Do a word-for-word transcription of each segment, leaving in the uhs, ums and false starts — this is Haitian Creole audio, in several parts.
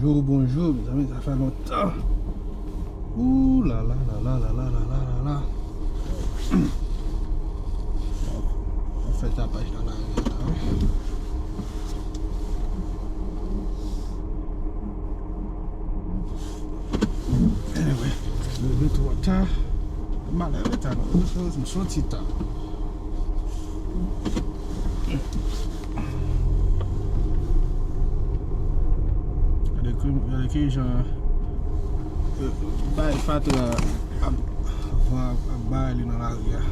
Bonjou, bonjou, mezanmi, sa fè lontan. Ooh la la la la la la la la la. Mwen fè tapaj nan lari a la, wi. Anyway, leve twò ta. M pa leve ta, non. M soti ta. Gade ki, gade ki jan, euh, bay fatra ap, van ap, ap bay li nan lari a.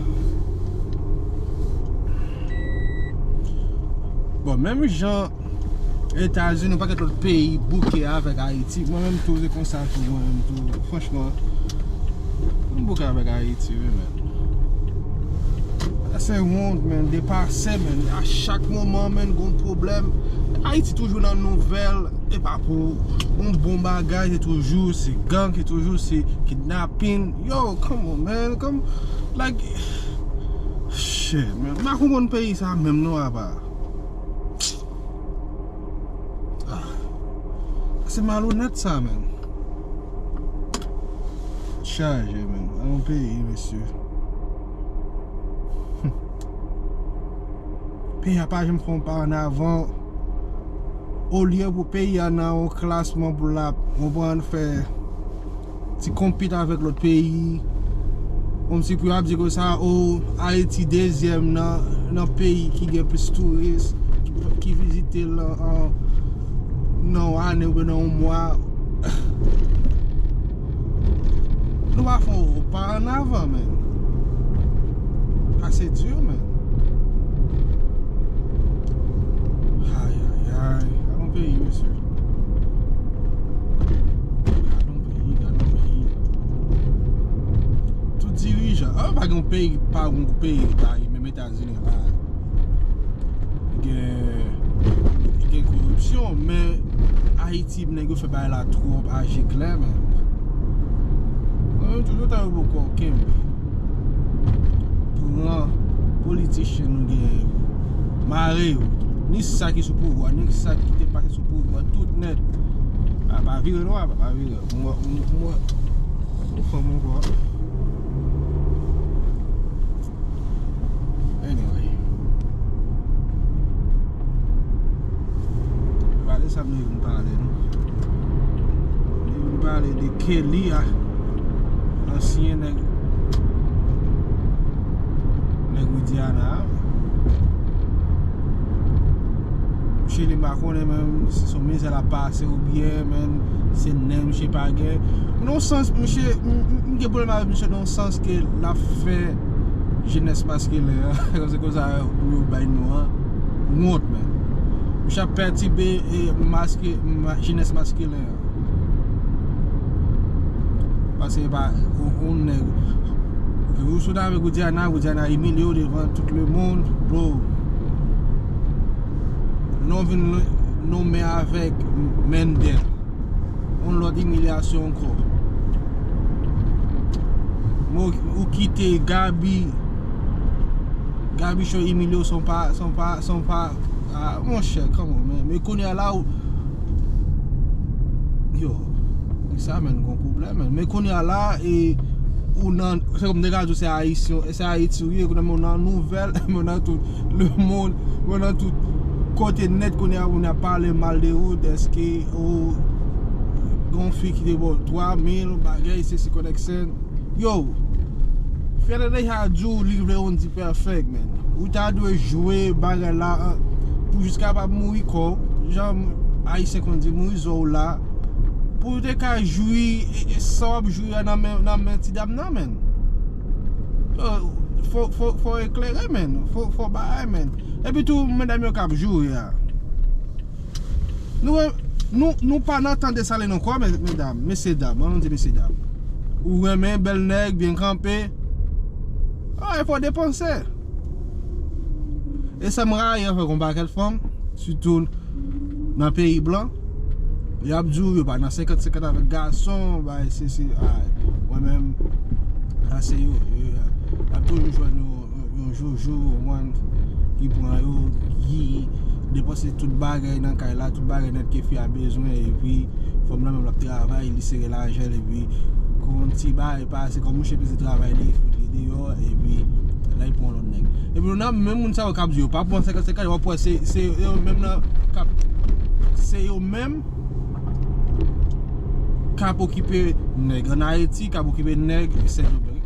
Bon, menm jan Etazini, yon pakèt lòt peyi bouke avèk Ayiti, mwen menm tou, se konsa tou, mwen menm tou, franchman, m bouke avèk Ayiti, wi, men. Se wont, men, depase, men. A chak moman, men, gon pwoblèm. Ayiti toujou nan nouvèl. E pa pou yon bon bagay, se toujou, se gang, se toujou, se kidnapin. Yo, come on, man. Come, like, shit, man. M pa konprann peyi sa menm, non, apa. Ah. Se malonèt sa, men. Chaje, men. Nan yon peyi, mesye. Peyi a pa janm fè yon pa annavan. Olye pou peyi a nan yon klasman pou l ap, konprann, fè ti konpit avèk lòt peyi. Kòmsi pou y ap di konsa, o, Ayiti dezyèm nan, nan peyi ki gen plis touris, ki, ki vizite l an, an, nan yon ane oubyen nan yon mwa. Nou pa fè yon pa annavan, men. Sa se di, men. Ay, ay, ay. Gad yon peyi, mesye. Gad yon peyi, gad yon peyi. Tout dirijan. Ah, pa gen yon peyi, pa gen yon peyi ki pa menm Etazini la. Gen, gen koripsyon, men Ayiti, nèg yo fè bagay la twòp aje klè, men. Mwen, toujou ta yo poko kenbe. Pran politichyen nou genyen yo. Mare yo. Ni sa ki sou pouvwa, ni sa ki te pase sou pouvwa, tout nèt. A pa vire non, a pa vire. Mwen, mwen, mwen, mwen fanm ankò. Anyway. Pale sa m te vin pale, non. M te vin pale de Kelly a. Ansyen nèg, nèg Widiana a. Misye li m pa konnen menm si se yon mizè l ap pase oubyen, men, se nen misye pa gen. Nan yon sans, misye, m, m, m gen pwoblèm avèk misye nan yon sans ke l ap fè jenès maskilen an. Se konsa pou yo bay non an. Wont, men. Misye ap pètibe, e, maske, ma, jenès maskilen an. Paske pa, yon, yon nèg, ok, ou sot avèk Widiana, Widiana imilye w devan tout lemonn, bro. Non vin nonmen avèk Mendel. Yon lòt imilyasyon ankò. Ou kite Gaby, Gaby Show imilye w san pa, san pa, san pa, ah, monchè, come on, man. Men kounye a la, ou, yo, sa menm gon pwoblèm, menm. Men kounye a la, e, ou nan, se kòm nèg la di w se Ayisyen, se Ayiti ou ye, kounye a ou nan nouvèl, ou nan tout lemonn, ou nan tout kote nèt kounye a, moun ap pale mal de ou, dèske ou gon fi ki te ba w twa mil, bagay, sesi, kònèksyon. Yo, Fede deja di w li vle yon di pèfèk, man. Ou ta dwe jwe bagay la, an, pou jis kapab mouri kò w, jan Ayisyen konn di, mouri zò w la, pou w te ka jwi, e, e, sa w ap jwi a nan men, nan men ti dam nan, man. Yo, fò, fò, fò eklere, man. Fò, fò bagay, man. Epi tou, medam yo k ap joure a. Nou, nou, nou pa nan tan Desalin ankò, men, medam, mesye dam, an nou di mesye dam. Ou renmen bèl nèg, byen kanpe. Ah, e fò depanse. E sa m rayi avèk yon pakèt fanm, sitou nan peyi blan. Y ap di w yo pa nan senkant senkant avèk gason, bay, se, se, ah, mwen menm, sa se yo, yo, y ap toujou jwenn yo. Yon, yon joujou, ou konprann, ki pran yo, ki depanse tout bagay nan kay la, tout bagay nèt ke fi a bezwen, epi Fanm nan menm l ap travay, li sere lajan l, epi kon ti bagay pase, kòm mouche peze travay li, fout li deyò, epi la, li pran lòt nèg. Epi nou nan menm moun sa yo k ap di yo pa pran senkant senkant, w ap wè se, se yo menm nan k ap, se yo menm k ap okipe nèg ann Ayiti, k ap okipe nèg Sendomeng.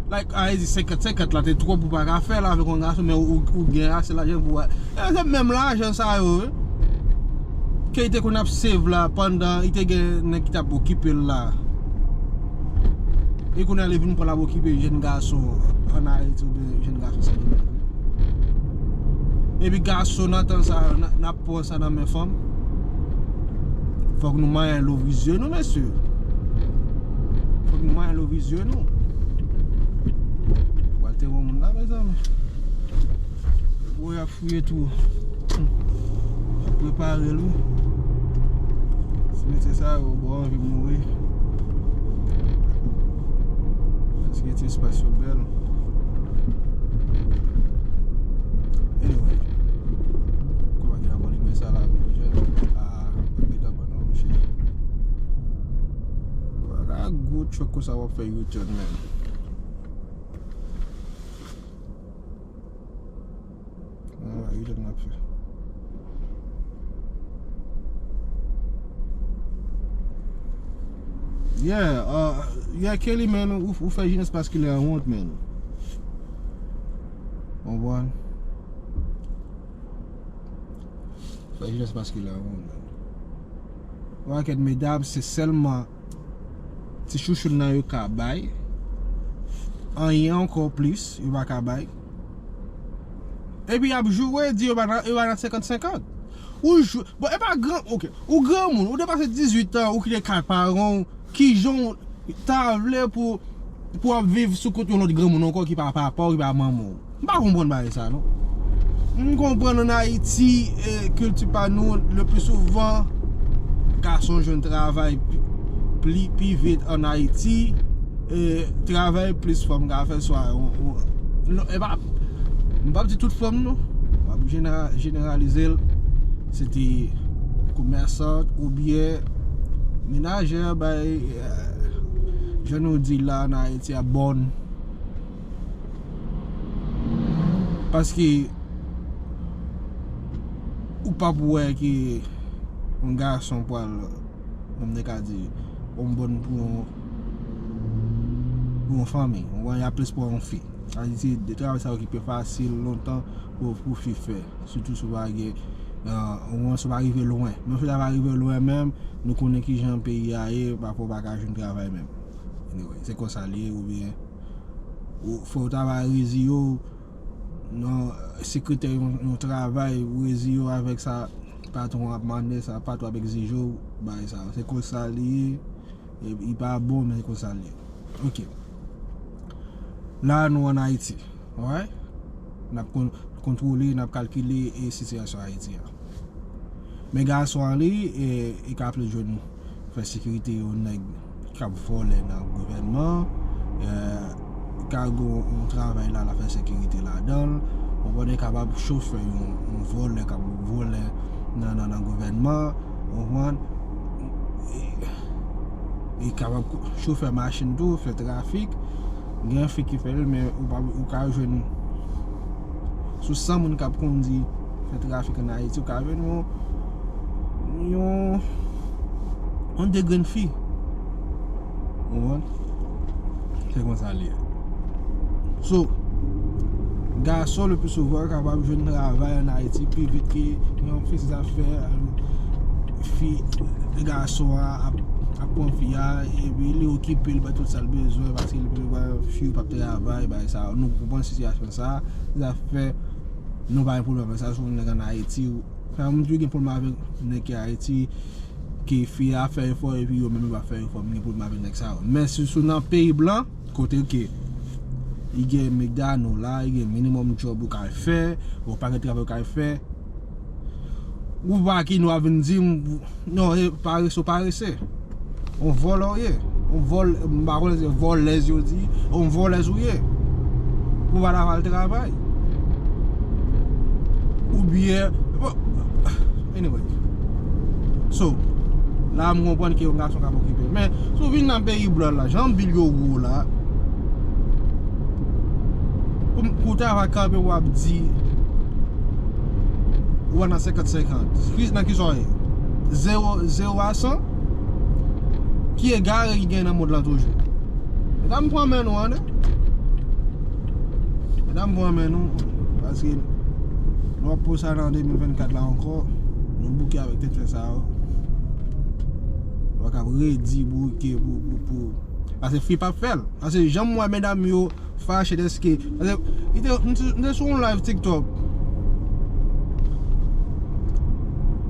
Like, a, e di senkant senkant la te twòp ou pa ka fè l avèk yon gason, men ou, ou, ou gen ase lajan pou wè. E, se menm lajan sa yo, wi. Ke li te konn ap save la pandan li te gen nèg ki t ap okipe l la. E kounye a li vin pran l ap okipe jèn gason ann Ayiti oubyen jèn gason Sendomeng. Epi gason nan tan sa, n, n ap pran sa nan men fanm. Fòk nou manyen louvri zye nou, mesye. Fòk nou manyen louvri zye nou. Pral te yon moun la, mezanmi. Woy ap fouye tou. Y ap prepare l, wi. Ti mesye sa yo, bon, anvi mouri. Paske ti espas yo bèl. Anyway. Kòman gen nan bon limyè sa la, mwen jwenn. Ah, mwen gentan pran non, mesye. Wala, gwo truck konsa w ap fè U-turn, man. Ah, U-turn l ap fè. Yeah, uh, yeah, Kelly, man, ou, ou fè jenès paskilè a wont, man. Konprann? Fè jenès paskilè a wont, man. Ou wè kèk medam, se sèlman ti chouchoun nan yo ka bay. Anyen ankò plis, yo pa ka bay. Epi y ap joure, di yo pa nan, yo pa nan senkant senkant. Ou jou-, bon, e pa gran, ok. Ou granmoun, ou depase dizuit an, ou kite kay paran w, kijan w ta vle pou, pou w ap viv sou kont yon lòt granmoun ankò ki pa papa w, ki pa manman w? M pa konprann bagay sa, non. M konprann ann Ayiti, e, kilti pa nou, le pli souvan, gason jwenn travay pi, pli, pi vit ann Ayiti, e, travay plis fanm ka fè, swa, on, on, non, e pa, m p ap di tout fanm, non. M ap jenera-, jeneralize l. Se te komèsant oubyen menajè, bay, e, jan nou di la ann Ayiti a, bòn. Paske ou p ap wè ke yon gason pral, kòm nèg ka di, yon bòn pou yon, pou yon fanmi. Ou wè, y a plis pou yon fi. Sa vle di, se de travay sa yo ki pi fasil lontan pou, pou fi fè. Sitou si w pa gen, e, ou wè, si w pa rive lwen. Men fi la pa rive lwen menm, nou konnen kijan peyi a ye, pafwa w pa ka jwenn travay menm. Anyway, se konsa l ye, oubyen ou, fò w ta va reziye w nan sekretè yon, yon travay, ou reziye w avèk sa patwon ap mande, sa patwon ap egzije w, bagay sa. Se konsa li ye, e, li pa bon, men se konsa li ye. Ok. La, nou ann Ayiti, alright? N ap kon-, kontwole, n ap kalkile, e, sitiyasyon Ayiti a. Men gason an li, e, li ka plis jwenn fè sekirite yon nèg k ap vòlè nan gouvènman, e, ka gon yon travay la, l ap fè sekirite ladan l. Ou konprann, li kapab chofè yon, yon vòlè k ap vòlè nan, nan, nan gouvènman. Ou konprann? E, li kapab kou-, chofè machin tou, fè trafik. Gen fi ki fè l, men ou pa, ou ka jwenn sou san moun k ap kondi fè trafik ann Ayiti, ou ka jwenn yon, yon, yon de grenn fi. Ou konprann? Se konsa l ye. So, gason, le pli souvan, kapab jwenn travay ann Ayiti pi vit ke yon fi. Se sa fè, fi, gason an ap, ap pran fi a, epi li okipe l, bay tout sa l bezwen, paske li bezwen fi yo p ap travay, bagay sa. Nou konprann sitiyasyon sa, se sa fè nou pa gen pwoblèm avèk sa, sou nèg ann Ayiti, ou, sa, moun ki gen pwoblèm avèk nèg ki Ayiti, ke fi a fè efò, epi yo menm yo pa fè efò, m gen pwoblèm avèk nèg sa yo. Men si sou nan peyi blan, kote ke li gen McDonald la, li gen minimum job ou ka fè, yon pakèt travay ou ka fè, ou pa ki nou a vin di m, non, e parese, w parese. On vòlè w ye. On vòl-, m pa konnen se vòlèz yo di, on vòlèz ou ye. Pou pa ta al travay. Oubyen, bon, anyway. So, La, m konprann ke yon gason ka okipe. Men, si w vin nan peyi blan la, jan bil yo wo la, pou, pou w ta va kanpe, w ap di, ou nan senkant senkant. Ki, nan ki sa w ye? Zewo, zewo a san? Ki egare ki gen nan mond lan toujou? Medam, pran men nou, an, medam, pran men nou, paske nou ap poze sa nan de mil vennkat la ankò, nou bouke avèk tenten sa yo. Nou pa kab redi bouke pou, pou, pou, paske fi p ap fè l. Paske jan m wè medam yo fache dèske, paske li te, m te, m te sou yon live TikTok.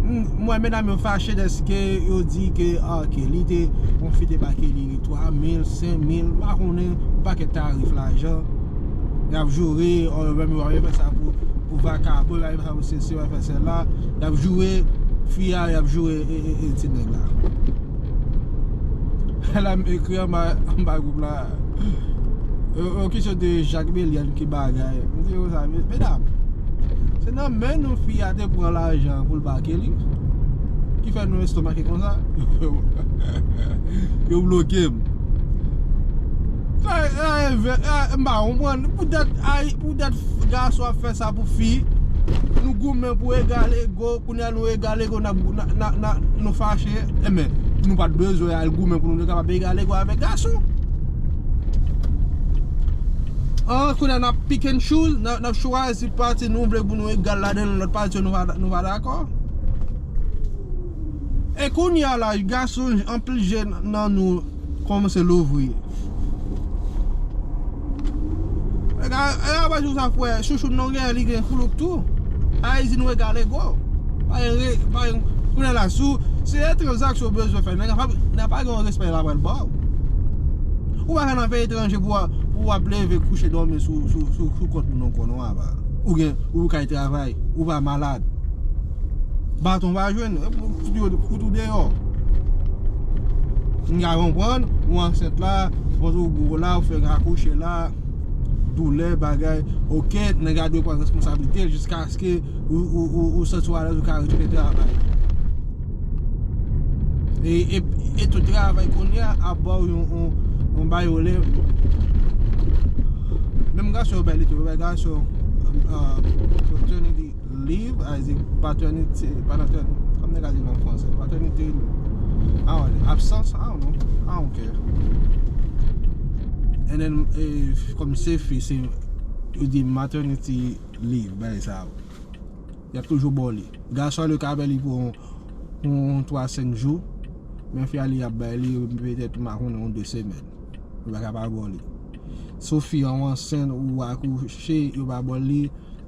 M, m wè medam yo fache dèske yo di ke, ah, Kelly te, yon fi te ba Kelly twa mil, senk mil, m pa konnen, yon pakèt tarif lajan. Y ap joure, oh, yo menm yo pa fè sa pou, pou vakabon, yo pa fè sa pou sesi, yo pa fè sèla. Y ap joure fi a, y ap joure, e, e, e, ti nèg la. La m ekri anba, anba gwoup la. Yon, yon kesyon de Jacques Belian ki bagay. M di yo sa, me-, medam, se nan men nou fi a te pran lajan pou l ba Kelly ki fè nou estomake konsa. Yo bloke m. Sa, sa, sa, m pa konprann. Poutèt, ay, poutèt gason ap fè sa pou fi, nou goumen pou egal ego, kounye a nou egal ego, n ap, n a, n a, n a, nou fache. Enben, nou pa t bezwen al goumen pou nou te kapab egal ego avèk gason. An, kounye a n ap pick and choose, n a, n ap chwazi pati nou vle pou nou egal ladan l, lòt pati yo nou pa, nou pa dakò. E kounye a la, gason, anpil jèn nan nou kòmanse louvri. E ka, e ka pa di w sa, frè, chouchou nou gen, li gen koulouk tou. Sa vle di nou egal ego. Pa gen re-, pa gen, kounye a la, si w, se de tranzaksyon w bezwen fè, nèg la pa, nèg la pa gen yon respè l ap pral ba w. Ou pa ka nan peyi etranje pou w, pou w ap leve, kouche, dòmi sou, sou, sou, sou kont moun ankò non, apa. Ou gen, ou ka al travay, ou pa malad. Baton pa jwenn, fout ou, fout ou deyò. M ka konprann, ou ansent la, panse ou gwo la, ou fèk akouche la, doulè, bagay. Oke, nèg la dwe pran responsablite l jiskaske ou, ou, ou, ou santi w alèz, ou ka retounen travay. E, e, e tout travay kounye a ap ba w yon, yon, yon bay ou lè. Menm gason yo bay li tou, yo bay gason, uh, paternity leave, a di paternity, pa nan tèn, kòm nèg a di l an fransè, paternity, I don't know, absence, I don't know, I don't care. And then, eh, kòm se fi, se, yo di maternity leave, bagay sa yo. Y ap toujou ba w li. Gason yo ka bay li pou yon, yon twa, senk jou, men fi a li ap bay li, petèt, m pa konnen, yon de semèn. Yo pa ka pa ba w li. Si w fi an ansent ou akouche, yo pa ba w li,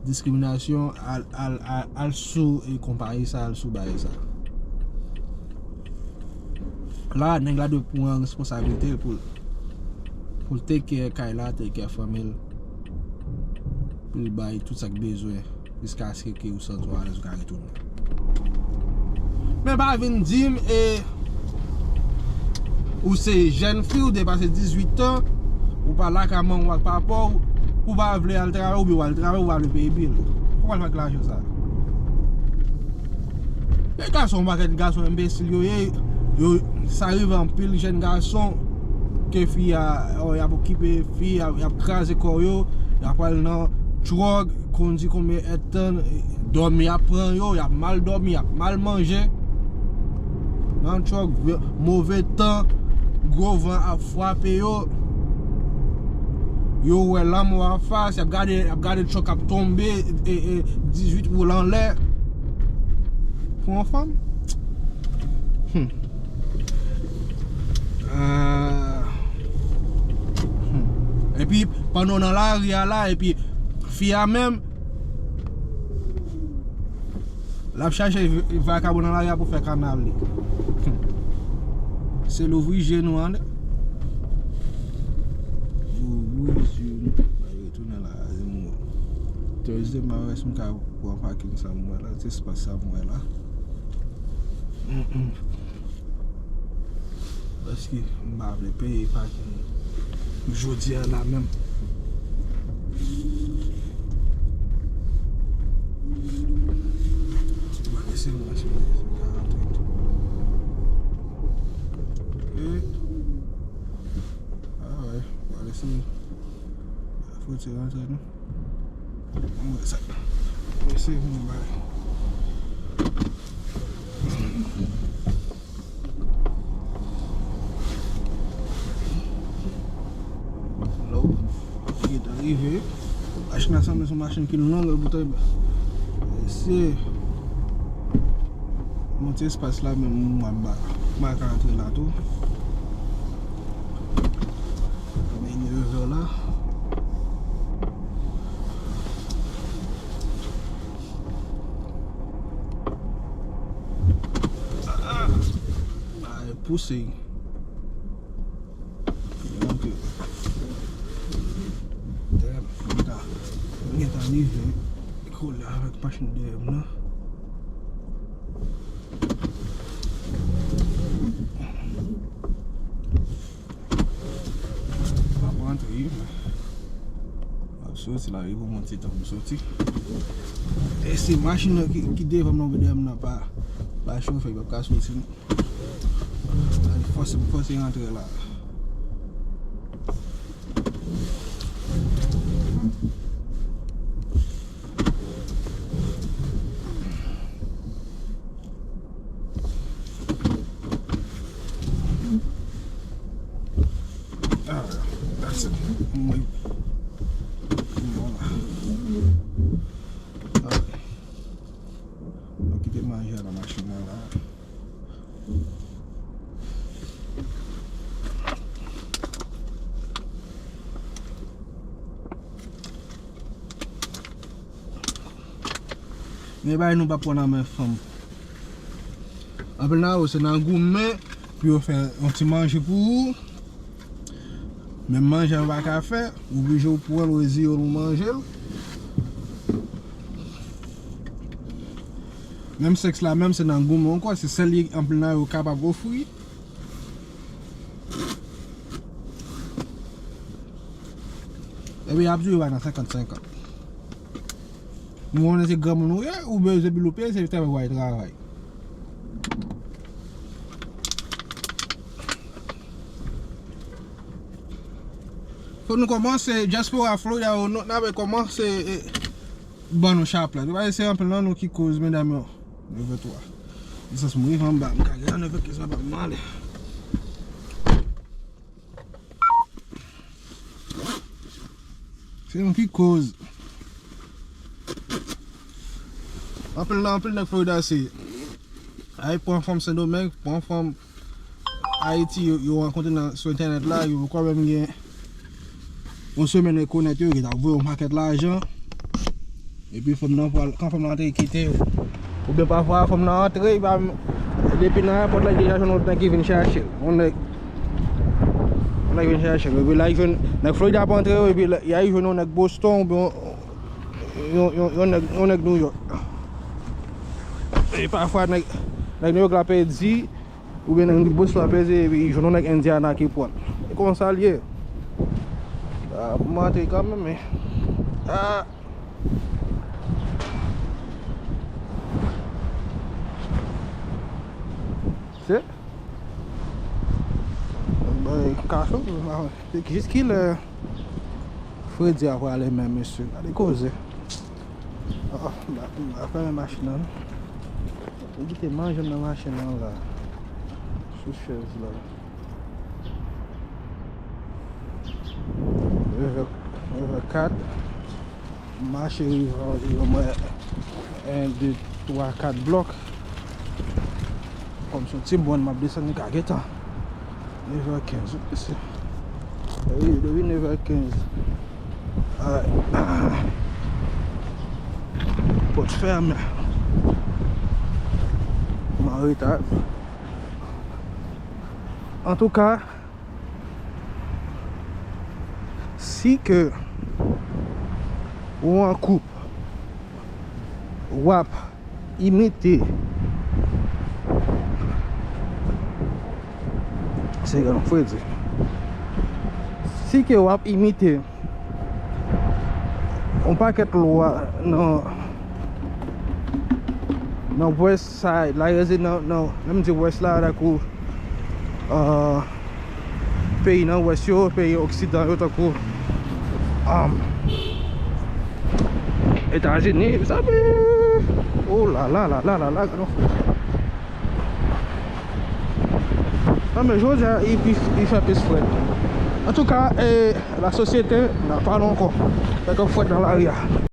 diskriminasyon, al, al, al, al sou, e, konpayi sa, al sou bagay sa. La, nèg la dwe pran responsablite l pou l, pou l take care kay la, take care fanmi l, pou l bay tout sa k bezwen, jiskaske ke ou santi w alèz ou ka retounen. Men pa vin di m, e, ou se jèn fi, ou depase dizuit an, ou pa lakay manman w ak papa w, ou pa vle al travay, oubyen w al travay, ou pa vle peye bil. Ou pral fè ak lajan sa? E gason, yon pakèt gason enbesil yo ye. Yo, sa rive anpil jèn gason ke fi a, oh, y ap okipe fi a, y ap kraze kò yo, y ap al nan dròg, kondi konbyen èdtan, dòmi ap pran yo, y ap mal dòmi, y ap mal manje. Nan dròg, move tan, gwo van ap frape yo. Yo wè lanmò anfas, y ap gade, y ap gade dròg k ap tonbe, e, e, dizuit woul anlè. Pou yon fanm? Hmm. Ah. Hmm. Epi, pandan w nan lari a la, epi fi a menm, l ap chache v-, vakabon nan lari a pou fè kanal li. Hmm. Se louvri je nou an. Louvri je nou. Retounen la, se mwen. Thursday, m pa wè si m ka pran pakin sa m wè la, ti espas sa m wè la. Mm, mm. Paske m pa vle peye pakin jodi a la menm. Mwen, se mwen, se mwen, se mwen. Se rantre nou. Mwen wè sa. Mwen se mwen bay. Lò, li gentan rive. Machin nan sanble se yon machin ki long, e poutan se yon ti espas la menm mwen ba. Mwen ka antre la tou. Men nevè la. Ah, ah. Ay, pouse. Ok. Damn, mwen ta, mwen ta rive kole avèk machin dèyè m nan. M ap rantre, wi, men m ap soti la, wi, pou mwen ti tan pou m soti. E se machin nan ki, ki devan m nan, dèyè m nan pa, pa chofe, pa ka soti. Fòse, fòse rantre la. Ah, that's it. Mwen. Voilà. Ah. Mwen kite manje a nan machin nan la. Men bagay nou pa pran nan men fanm. Anpil nan yo se nan goumen pou yo fè yon ti manje pou ou. Men manje a yo pa ka fè, ou oblije ou pran l, ou rezi yo, nou manje l. Menm sèks la, menm se nan goumen ankò, se sèl li anpil nan yo kapab ofri. Epi y ap di yo pa nan senkant senkant. Nou konnen se granmoun ou ye, ou bezwen bilope, se travay w al travay. Fò nou kòmanse, dyaspora Florida yo, nou, n ap kòmanse, eh, ban nou chaplèt. Ou pa wè se anpil nan nou ki koz, medam yo. Nevè twa. Lisans m rive anba, m ka gen an nevè kenz la, pa m ale. Se yon ki koz. Anpil nan, anpil nèg Florida se, ay pran fanm Sendomeng, pran fanm Ayiti, yo, yo rankontre nan, sou entènèt la, yo poko menm gen yon semèn rekonèt yo, yo gentan voye yon pakèt lajan. Epi fanm nan pral, kan fanm nan antre, kite yo. Oubyen pafwa fanm nan antre, li pa, depi nan ayewopò la, li deja jwenn yon nèg ki vin chache l. Yon nèg, yon nèg vin chache l. Epi la, li jwenn, nèg Florida ap antre yo, epi la, li al jwenn yon nèg Boston, oubyen yon, yon, yon, yon nèg, yon nèg New York. E pafwa, nèg, nèg New York la pèdi, oubyen nèg Boston la pèdi, epi li jwenn yon nèg Indiana ki pran l. E konsa l ye. Ah, m antre kanmenm, men. Ah. Se? Bay kafe, jis kilè fredi a prale menm, mesye? Gade koze. Ah, m pa, m pa fèmen machin nan. M kite manje m nan machin nan la. Sou chèz la. Nevè, nevè kat. M mache rive anviwon mwen en, de, twa, kat blòk. Kòm se yon ti mòn m ap desann, li ka gentan nevè kenz, wi, mesye. Wi, depi nevè kenz. Ay, ah. Pòt fèmen. M an reta. Antouka, si ke ou an koup, w ap imite, se yon fredi. Si ke w ap imite yon pakèt lwa nan, nan West Side la, rete nan, nan, lè m di West la, tankou, ah, peyi nan West yo, peyi Oksidan yo, tankou Um, Etazini, mezanmi. Oh la la la la la la, gade yon frèt. Non, men jodi a, li, li, li fè plis frèt. Antouka, eh, la sosyete, n a pale ankò. Fè twòp frèt nan lari a.